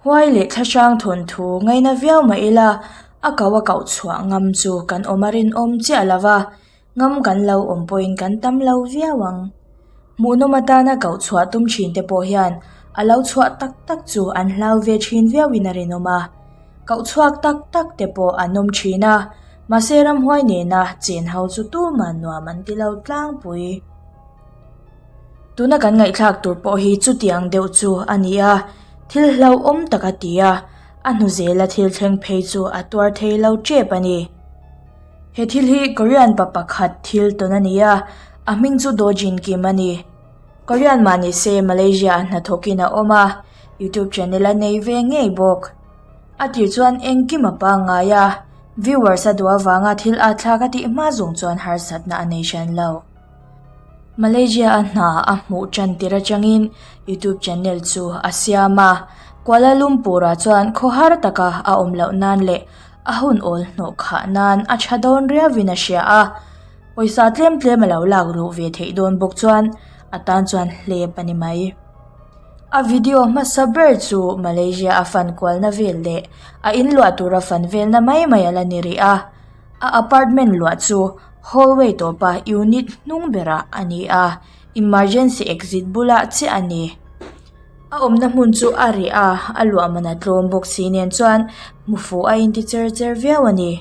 Huai leh thlahrang thawnthu ngaina viau mah ila a koh a koh chhuah ngam chu kan awm a rinawm chiah lo va, ngam kan lo awm pawhin kan tam lo viau ang. Hmuhnawm atana koh chhuah tum thin te pawh hian a lo chhuah tak tak chu an hlau ve thin viauin a rinawm a. Koh chhuak tak tak te pawh an awm thin a, mahse ramhuai nena chen ho chu tumah nuam an ti lo tlangpui. Tuna kan ngaihthlak tur pawh hi chutiang deuh chu a ni a, thil hlauhawm tak a ti a, a hnu zela thil thleng phei chu a tuar thei lo tep a ni. He thil hi Korean pa pakhat thil tawn a ni a, a hming chu Do Jin Kim a ni. Korean mah ni se Malaysia ah hnathawkin a awm a, YouTube channel a nei ve ngei bawk. A tir chuan engkim a pangngai a, viewers a duh avanga thil a thlak a tih hma zawng chuan harsatna a nei hran lo. Malaysia a hna a hmuh tan tir atangin YouTube channel chu a siam a, Kuala Lumpur ah chuan khawhar taka a awm loh nan leh a hun awl hnawh khah nan a tha dawn riauin a hria a, pawisa tlem tlem a lo lak luh ve theih dawn bawk chuan a tan chuan hlep a ni mai. A video hmasa ber chu Malaysia a fan kualna vel leh a inluah tura fan velna mai mai a la ni rih a. A apartment luah chu hallway tawpa unit hnung berah a ni a, emergency exit bulah chiah a ni. A awmna hmun chu a reh a, a luah man a tlawm bawk si nen chuan hmu fuh a inti cher cher viau a ni.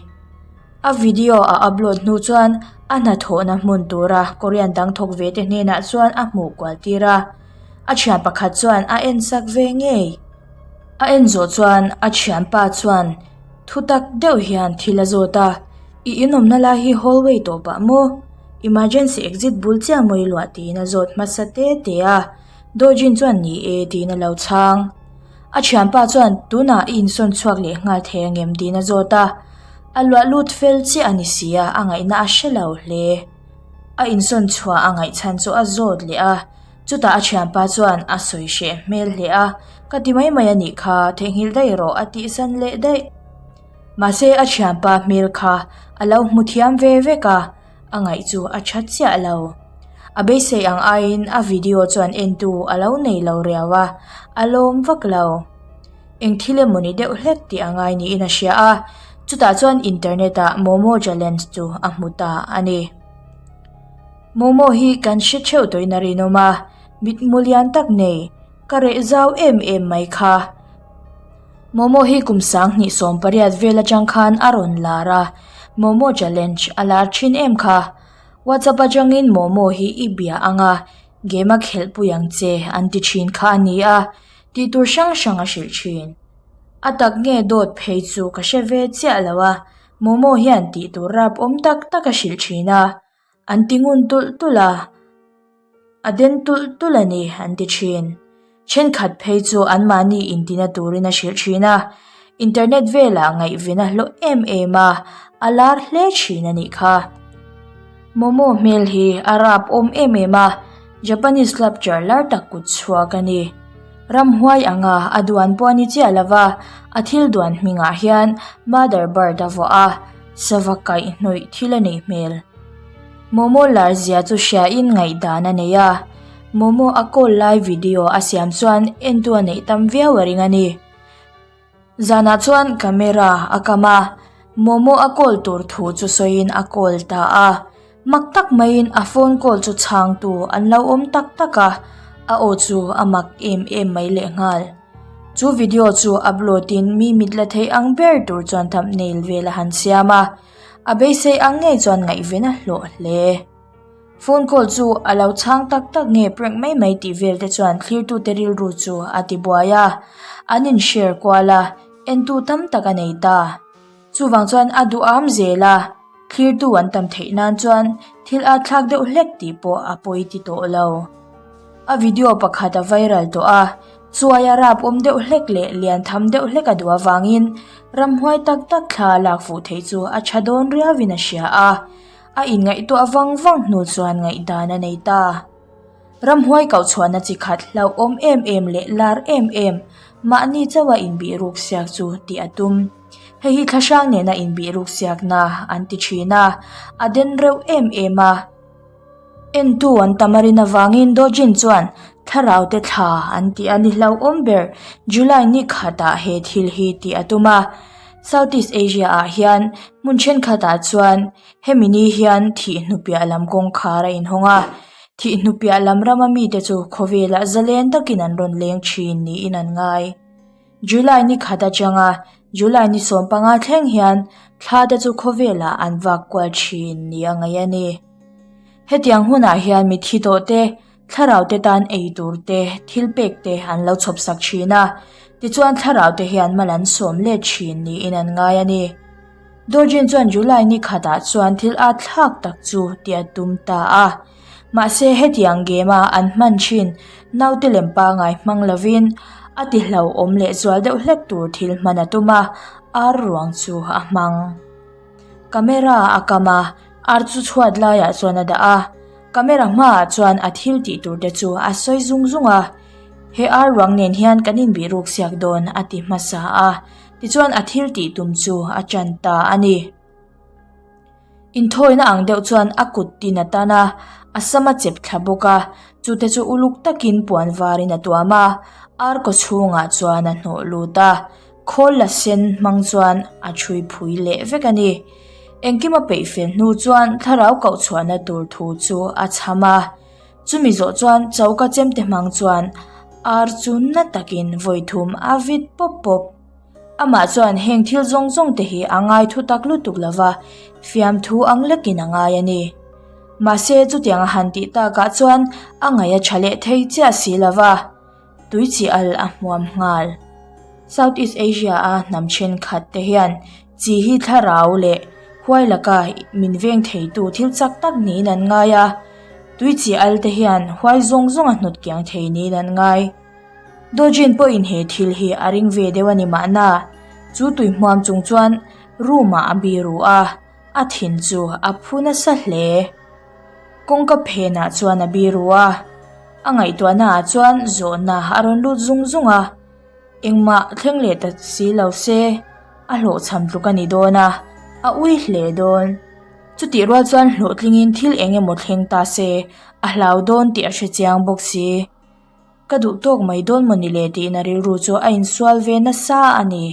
A video a upload hnu chuan a hnathawhna hmun tura Korean dang thawk ve te hnenah chuan a hmuh kual tir a, a thian pakhat chuan a en sak ve ngei. A en zawh chuan a thianpa chuan Thu tak deuh hian thil a zawt a, I inawmna lai hi hallway tawh pah maw? Emergency exit bul chiah maw i luah tiin a zawt hmasa te te a, Dojin chuan ni e tiin a lo chhang. A thianpa chuan tunah i insawn chhuak leh nghal thei angem tiin a zawt a, a luah lut fel chiah a ni si a, a ngaihna a hre lo hle. A insawn chhuah a ngaih chhan chu a zawt leh a. Chutah a thianpa chuan a sawi hreh hmel hle a, Ka ti mai mai a nih kha, theihnghilh daih rawh a tihsan leh daih. Mahse a thianpa hmel kha a lo hmu thiam ve vek a, a ngaih chu a tha chiah lo. A beisei ang aiin a video chuan entu a lo nei lo riau a, a lawm vak lo. Eng thil emaw ni deuh hlek tih a ngai niin a hria a, chutah chuan internet ah Momo challenge chu a hmu ta a ni. Momo hi kan hre theuh tawhin a rinawm a, mitmu lian tak nei, ka reh zau em em mai kha. Momo hi kum 2018 vel atang khan a rawn lar a, Momo challenge a lar thin em kha. WhatsApp atangin Momo hi i bia ang a, game a khelhpui ang che an ti thin kha a ni a, tih tur hrang hrang a hrilh thin. A tak nge dawt phei chu ka hre ve chiah lo a, Momo hian tih tur rap awm tak tak a hrilh thin a. An ti ngun tulh tulh a, a den tulh tulh a ni an ti thin. Thenkhat phei chu anmahni intina turin a hrilh thin a, internet velah ngaihven a hlawh em em a, a lar hle thin a nih kha. Momo hmel hi a rap awm em em a, Japanese sculpture lar tak kut chhuak a ni. Ramhuai anga a duan pawh a ni chiah lova, a thil duan hmingah hian Mother Bird a vuah a. Sava kaihhnawih thil a neih hmel. Momo lar zia chu hriain ngaihdan a nei a, Momo a call lai video a siam chuan entu a neih tam viau a ring a ni. Zanah chuan camera a kam a, Momo a call tur thu chu sawiin a call ta a. Mak tak maiin a phone call chu chhangtu an lo awm tak tak a, a aw chu a mak em em mai lehnghal. Chu video chu upload in mi mit la theih ang ber tur chuan thumbnail vel a han siam a, a beisei ang ngei chuan ngaihven a hlawh hle. Phone call chu a lo chhang tak tak nge prank mai mai tih vel te chuan thlirtute rilru chu a ti buai a, an in share kual a, entu tam tak a nei ta. Chuvang chuan a duham zel a, thlirtu an tam theih nan chuan thil a thlak deuh hlek tih pawh a pawi ti tawh lo. A video pakhat a viral tawh a, chuaia rap awm deuh hlek leh lian tham deuh hlek a duh avangin ramhuai tak tak thla a lak fuh theih chu a tha dawn riauin a hria a, a inngaihtuah vang vang hnu chuan ngaihdan a nei ta. Ramhuai kauchhuahna chi khat hlauhawm em em leh lar em em mahni chauha inbih ruk siak chu tih a tum. Hei hi thlahrang nena inbih ruk siakna an ti thin a, a den reuh em em a. Entu an tam a rin avangin Dojin chuan. Thlarau te thla an tih a ni hlauhawm ber July ni khatah he thil hi tih a tum a. Southeast Asia ah hian hmun thenkhatah chuan hemi ni hian thih hnupiah lam kawngkhar a inhawng a, thih hnupiah lam rama mite chu khawvelah zalen takin an rawn leng thin niin an ngai. July ni khat atanga July ni 15 thleng hian thla te chu khawvelah an vak kual thin ni a ngaih a ni. Hetiang hunah hian mithi tawh te, thlarau te tan ei tur te, thil pek te an lo chhawp sak thin a, tichuan thlarau te hian mal an sawm let thin niin an ngai a ni. Dojin chuan July ni khatah chuan thil at thlak tak chu tih a tum ta a. Mahse hetiang game a an hman thin naute lem pangai hmang lovin a ti hlauhawm leh zual deuh hlek tur thil hman a tum a, ar ruang chu a hmang. Camera a kam a, ar chu chhuat laiah chuan a dah a, camera hmaah chuan a thil tih tur te chu a sawi zung zung a, He ar ruang nen hian kan inbih ruk siak dawn a ti hmasa a, tichuan a thil tih tum chu a tan ta a ni. Inthawina ang deuh chuan a kut tin a tan a, a sam a chep thla bawk a, chute chu uluk takin puan varin a tuam a, ar kaw chhungah chuan a hnawh lut a, khawl la sen hmang chuan a thui phui leh vek a ni. Engkim a peih fel hnu chuan thlarau koh chhuahna tur thu chu a chham a, chumi zawh chuan choka chemte hmang chuan ar chu na takin vawi thum a vit pawp pawp. Amah chuan heng thil zawng zawng te hi a ngai thu tak lutuk lo va, fiamthu ang lekin a ngai a ni. Mahse chutiang a han tih takah chuan a ngaih a tha leh thei chiah si lo va, tui chi al a hmuam nghal. Southeast Asia a hnam thenkhat te hian chi hi thlarau leh huai laka min veng theitu thil chak tak niin an ngai a, tui chi al te hian huai zawng zawng a hnawt kiang thei niin an ngai. Dojin pawhin he thil hi a ring ve deuh a ni mahna, chu tui hmuam chung chuan room ah a biru a, a thin chu a phu nasa hle. Kawngka phenah chuan a biru a, a ngaihtuahna ah chuan zawhna a rawn lut zung zung a, engmah thleng leh ta si lo se, a hlawhchham tluk a ni dawn a, a ui hle dawn. Chutih rual chuan hlawhtlingin thil eng emaw thleng ta se, a hlau dawn tih a hrechiang bawk si. Ka duh tawk mai dawn maw ni le tiin a rilru chu a insual ve nasa a ni.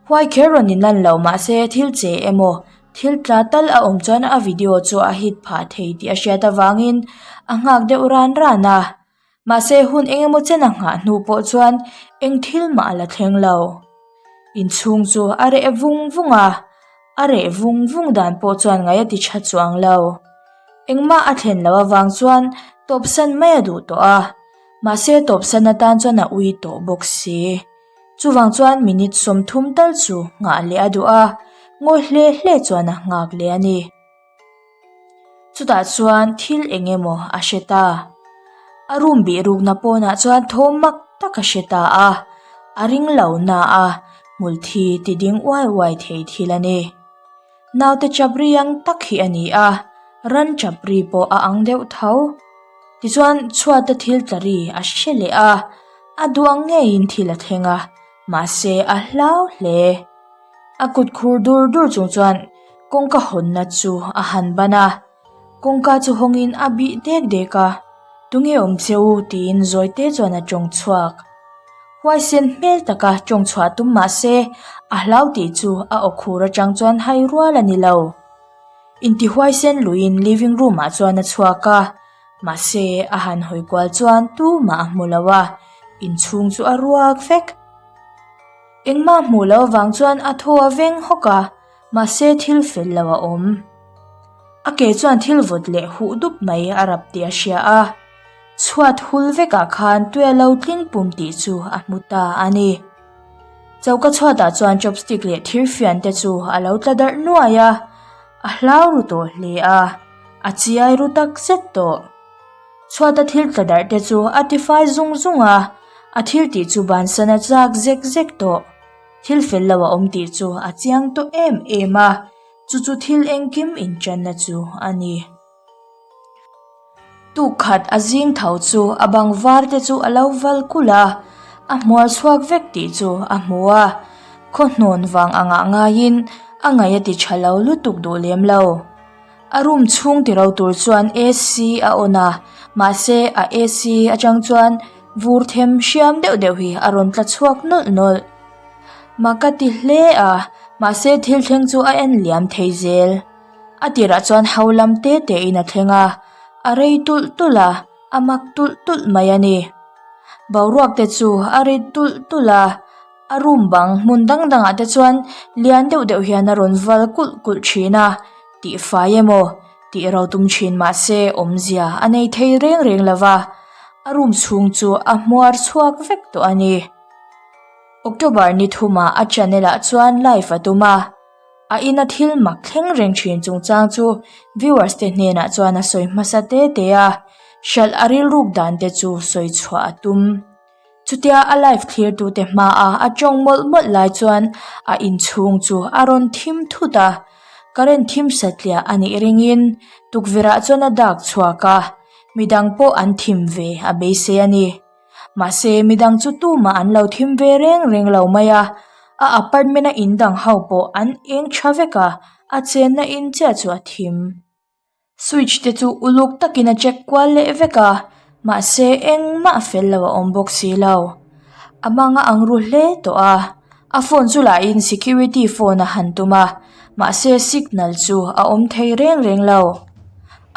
Huai kher rawn inlan lo mahse thil che emaw thil tla tal a awm chuan a video chu a hit phah thei tih a hriat avangin a nghak deuh ran ran a. Mahse hun eng emaw chen a nghah hnu pawh chuan eng thil mah a la thleng lo. Inchhung chu a reh vung vung a, a reh vung vung dan pawh chuan ngaih a ti tha chuang lo. Engmah a thlen loh avang chuan tawpsan mai a duh tawh a, mahse tawpsan atan chuan a ui tawh bawk si. Chuvang chuan minute 30 tal chu nghah leh a duh a, ngawi hle hle chuan a nghak leh a ni. Chutah chuan thil eng emaw a hre ta. A room bih rukna pawnah chuan thawm mak tak a hre ta a, a ring lo na a, hmulthi ti ding uai uai thei thil a ni. Naute chapri ang tak hi a ni a, ran chapri pawh a ang deuh tho. Tichuan chhuata thil tla ri a hre leh a, a duh ang ngeiin thil a thleng a, mahse a hlau hle. A kut khur dur dur chung chuan kawngka hawnna chu a han ban a, kawngka chu hawngin a bih dek dek a, Tunge awm che u? tiin zawite chuan a tawng chhuak. Huaisen hmel taka tawng chhuah tum mah se a hlau tih chu a aw khur atang chuan hai rual a ni lo. Inti huaisen luiin living room ah chuan a chhuak a, mahse a han hawi kual chuan tumah a hmu lo a, inchhung chu a ruak vek. Engmah hmuh loh avang chuan a thaw a veng hawk a, mahse thil fel lo a awm. A ke chuan thil vawt leh huh dup mai a rap tih a hria a, chhuat hul vekah khan tui a lo tling pum tih chu a hmu ta a ni. Choka chhuatah chuan chopstick leh thirfian te chu a lo tla darh nuai a, a hlau ru tawh hle a, a chiai ru tak zet tawh. Chhuata thil tla darh te chu a tifai zung zung a, a thil tih chu bansan a chak zek zek tawh. Thil fel lo a awm tih chu a chiang tawh em em a, chu chu thil engkim inṭanna chu a ni. Tuk khat a zing tho chu a bang var te chu a lo val kulh a, a hmuar chhuak vek tih chu a hmu a, khaw hnawn vang angah ngaiin a ngaih a ti tha lo lutuk duh lem lo. A room chhung ti ro tur chuan AC a on a, Mahse a AC atang chuan vur them hriam deuh deuh hi a rawn tla chhuak nawlh nawlh. Mak ka ti hle a, mahse thil thleng chu a en liam thei zel. A tirah chuan ho lam te te in a thleng a, a rei tulh tulh a, a mak tulh tulh mai a ni. Boruak te chu a rit tulh tulh a, a room bang hmun dang dangah te chuan lian deuh deuh hian a rawn val kulh kulh thin a, tihfai emaw tih ro tum thin mahse awmzia a nei thei reng reng lo va, a room chhung chu a hmuar chhuak vek tawh a ni. October ni thumah a channel ah chuan live a tum a. A ina thil mak thleng reng thin chungchang chu viewers te hnenah chuan a sawi hmasa te te a, hralh a rilruk dan te chu sawi chhuah a tum. Chutia a live thlir tu te hmaa a tawng mawlh mawlh lai chuan a inchhung chu a rawn thim thut a, current thim satliah a nih ringin tukverh ah chuan a dak chhuak a, midang pawh an thim ve a beisei a ni. Mahse, midang chu tumah an lo thim ve reng reng lo mai a, a apartment a in dang ho pawh an eng tha vek a, a chenna in chiah chu a thim. Switch te chu uluk takin a check kual leh vek a, mahse engmah fel lo a awm bawk si lo. A hmang a ang ru hle tawh a, a phone chu lahin security phone a han tum a, mahse signal chu a awm thei reng reng lo.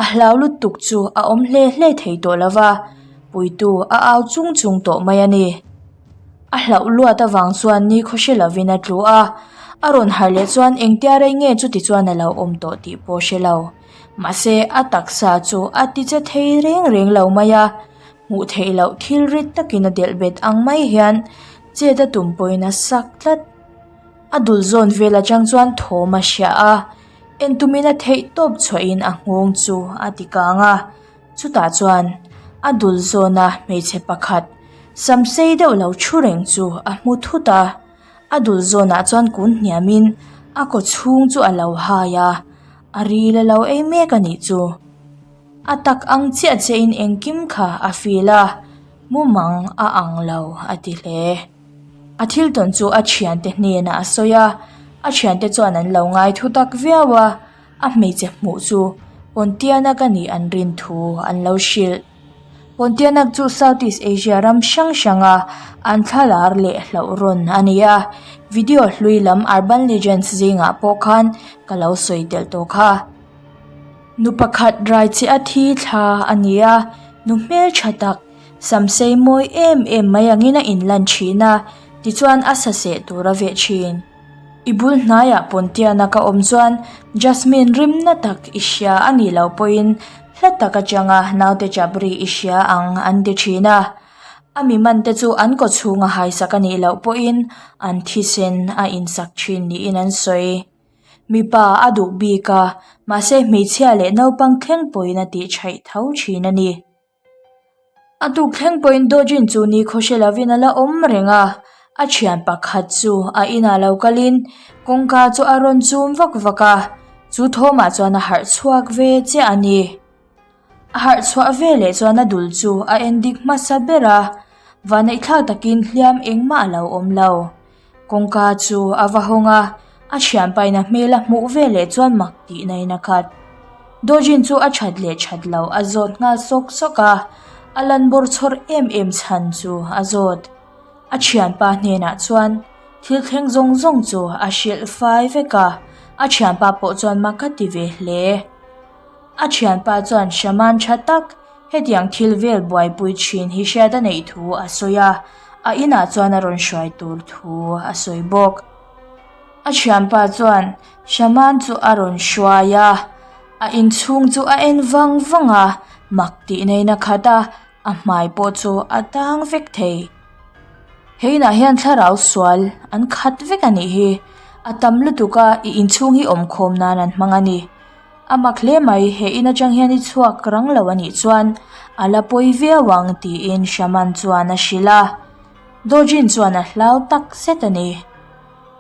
A hlau lutuk chu a awm hle hle thei tawh lo va. Puitu a au chung chung tawh mai a ni. A hlauh luat avang chuan ni khaw hre lovin a tlu a, a rawn harh leh chuan engtia rei nge chuti chuan a lo awm tawh tih pawh hre lo. Mahse a taksa chu a ti che thei reng reng lo mai a, hmuh theih loh thil rit takin a delh bet ang mai hian chet a tum pawhin a sak tlat. A dul zawn vel atang chuan thawm a hria a, entumin a theih tawp chhuahin a nghawng chu a ti kang a. Chutah chuan a dul zawna hmeichhe pakhat sam sei deuh lo thu reng chu a hmu thut a, a dul zawnah chuan kun hniamin a kaw chhung chu a lo hai a, a ril a lo ei mek a nih chu. A tak ang chiah chiahin engkim kha a feel a, mumang a ang lo a ti hle. A thil tawn chu a thiante hnenah a sawi a, a thiante chuan an lo ngai thu tak viau a. A hmeichhe hmuh chu Pontianak a nih an rin thu an lo hrilh. Pontianak chu Southeast Asia ram hrang hranga an thlalar leh hlauh rawn a ni a, video hlui lam Urban Legends zingah pawh khan ka lo sawi telh tawh kha. Nu pakhat raicheh a thi thla a ni a, nu hmeltha tak, samsei mawi em em mai angin a inlan thin a, tichuan a saseh tur a veh thin. I bul hnaiah Pontianak a awm chuan Jasmine rimna tak i hria a nih loh pawhin hla tak atanga naute chap ri i hria ang an ti thin a. A mi mante chu an kaw chhunga haisak a nih loh pawhin an thisen a insak thin niin an sawi. Mipa a duh bik a, mahse hmeichhia leh naupang thleng pawhin a tih thaih tho thin a ni. A tuk thleng pawhin Dawjin chu ni khaw hre lovin a la awm reng a, a thian pakhat chu a inah lo kalin kawngka chu a rawn chum vak vak a, chu thawmah chuan a harh chhuak ve chiah a ni. A harh chhuah ve leh chuan a dul chu a en dik hmasa ber a, vaneihthlak takin hliam engmah a lo awm lo. Kawngka chu a va hawng a, a thianpaina hmel a hmuh ve leh chuan mak tihna in a khat. Dawjin chu a that leh that loh a zawt nghal sawk sawk a, a lan bawr chhawr em em chhan chu a zawt. A thianpa hnenah chuan thil thleng zawng zawng chu a hrilh fai vek a, a thianpa pawh chuan mak a ti ve hle. A thianpa chuan Shaman tha tak hetiang thil vel buaipui thin hi hriat a neih thu a sawi a, a inah chuan a rawn hruai tur thu a sawi bawk. A thianpa chuan Shaman chu a rawn hruai a, a inchhung chu a en vang vang a, mak tih neiin a khat a, a hmai pawh chu a tang vek thei. He inah hian thlarau sual an khat vek a nih hi, a tam lutuk a, i inchhung hi awmkhawm nan an hmang a ni. A mak hle mai, he in atang hian i chhuak rang lo a nih chuan a la pawi viau ang tiin Shaman chuan a hrilh a. Dawjin chuan a hlau tak zet a ni.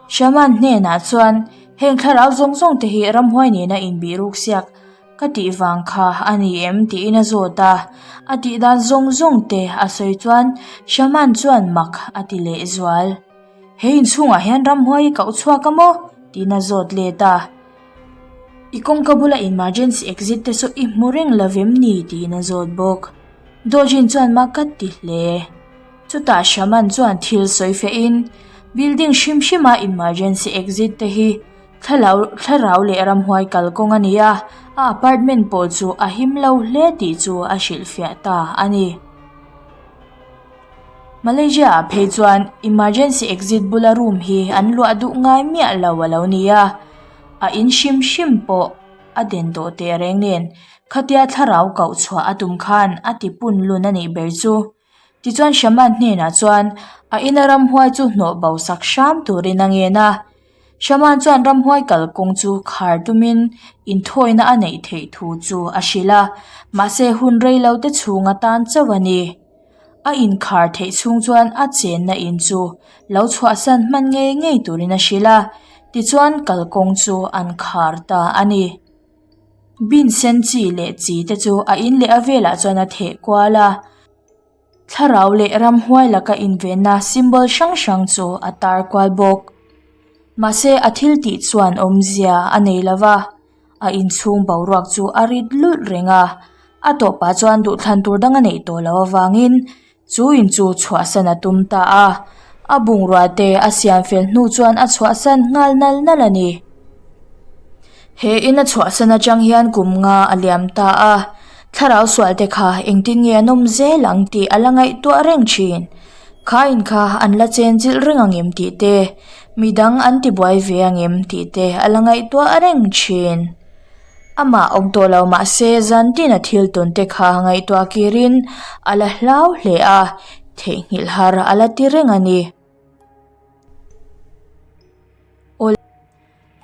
Shaman hnenah chuan heng thlarau zawng zawng te hi ramhuai nena inbih ruk siak ka tih vang kha a ni em tiin a zawt a. A tih dan zawng zawng te a sawi chuan Shaman chuan mak a ti leh zual. He inchhungah hian ramhuai i koh chhuak a maw? tiin a zawt let a. I kawngka bula emergency exit te chu i hmu reng lo vem ni? tiin a zawt bawk. Dojin chuan mak a ti hle. Chutah Shaman chuan thil sawi fehin building hrim hrima emergency exit te hi thlarau leh ramhuai kalkawng a ni a, a apartment pawh chu a him lo hle tih chu a hrilhfiah ta a ni. Malaysia ah phei chuan emergency exit bula room hi an luah duh ngai miah lo a lo ni a, a in hrim hrim pawh a den tawh teh reng nen khatia thlarau koh chhuah a tum khan a ti pun lun a nih ber chu. Tichuan Shaman hnenah chuan a ina ramhuai chu hnawh bo sak hram turin a ngen a, Shaman chuan ramhuai kalkawng chu khar tumin inthawina a neih theih thu chu a hrilh a, mahse hun rei lo te chhung atan chauh a ni. A inkhar theih chhung chuan a chenna in chu lo chhuahsan hman ngei ngei turin a hrilh a, tichuan kalkawng chu an khar ta a ni. Bin sen chi leh chi te chu a in leh a velah chuan a theh kual a, thlarau leh ramhuai laka invenna symbol hrang hrang chu a tar kual bawk. Mahse a thil tih chuan awmzia a nei lo va. A inchhung boruak chu a rit lulh reng a, a tawpah chuan duhthlan tur dang a neih tawh loh avangin chu in chu chhuahsan a tum ta a, a bungrua te a siam fel hnu chuan a chhuahsan nghal nal nal a ni. He in a chhuahsan atang hian kum nga a liam ta a, thlarau sual te kha engtin nge an awm zel ang tih a la ngaihtuah reng thin. Kha in kha an la chen chilh reng ang em tih te, midang an ti buai ve ang em tih te a la ngaihtuah reng thin. Amah awm tawh lo mah se zan tin a thil tawn te kha ngaihtuah kirin a la hlau hle a, theihnghilh har a la ti reng a ni.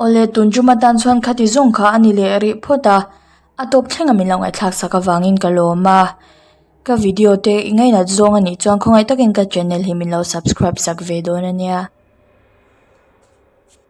Awle tun tum atan chuan khati zawng kha a ni leh rih phawt a, a tawp thleng a min lo ngaihthlak sak avangin ka lawm a. Ka video te i ngainat zawng a nih chuan khawngaih takin ka channel hi min lo subscribe sak ve dawn a nia.